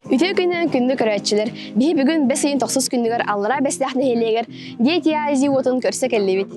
Үтүө күнүнэн күндү көрөөччүлэр! Биһи бүгүн бэс ыйын тохсус күнүгэр Аллараа Бэстээх нэһилиэгэр Дети Азии уотун көрсө кэллибит.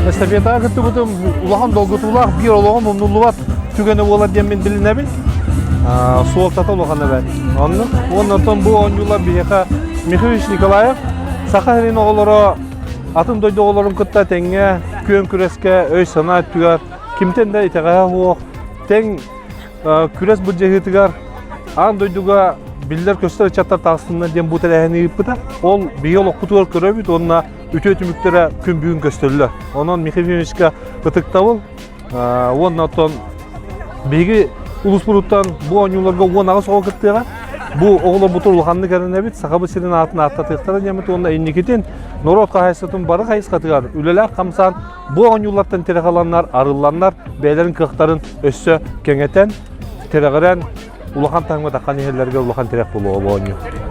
Эстафетаҕа кыттыбытым улахан долгутуулаах биир олоҕум умнуллубат түгэнэ буолар диэммин билинэбин. Суолтата улахан эбээт. Оннук. Уонна оттон бу оонньуулар биһиэхэ Михаил Николаев Саха сирин оҕолоро атын дойду оҕолорун кытта тэҥҥэ күөн күрэскэ өй-санаа өттүгэр кимтэн да итэҕэһэ суох тэҥ күрэс былдьаһыытыгар аан дойдуга биллэр-көстөр ыччаттар таҕыстыннар диэн бу тэрээһини ыыппыта. Ол биһиги олохпутугар көрөбүт уонна үтүө түмүктэрэ күн бүгүн көстөллөр. Онон Михаил Ефимовичка ытыктабыл уонна оттон биһиги улууспутуттан бу оонньууларга 18 оҕо кыттыаҕа. Бу оҕолорбутун улаханнык эрэнэбит, Сахабыт сирин аатын ааттатыахтара диэммит уонна инникитин норуот хаһаайыстыбатын бары хайысхатыгар үлэлээх хамсаан Бу оонньуулартан тирэх ыланнар, арылланнар, бэйэлэрин кыахтарын өссө кэҥэтэн, тирэҕирэн, улахан таһымҥа таххан иһэллэргэ улахан тирэх буолуоҕа бу оонньуу.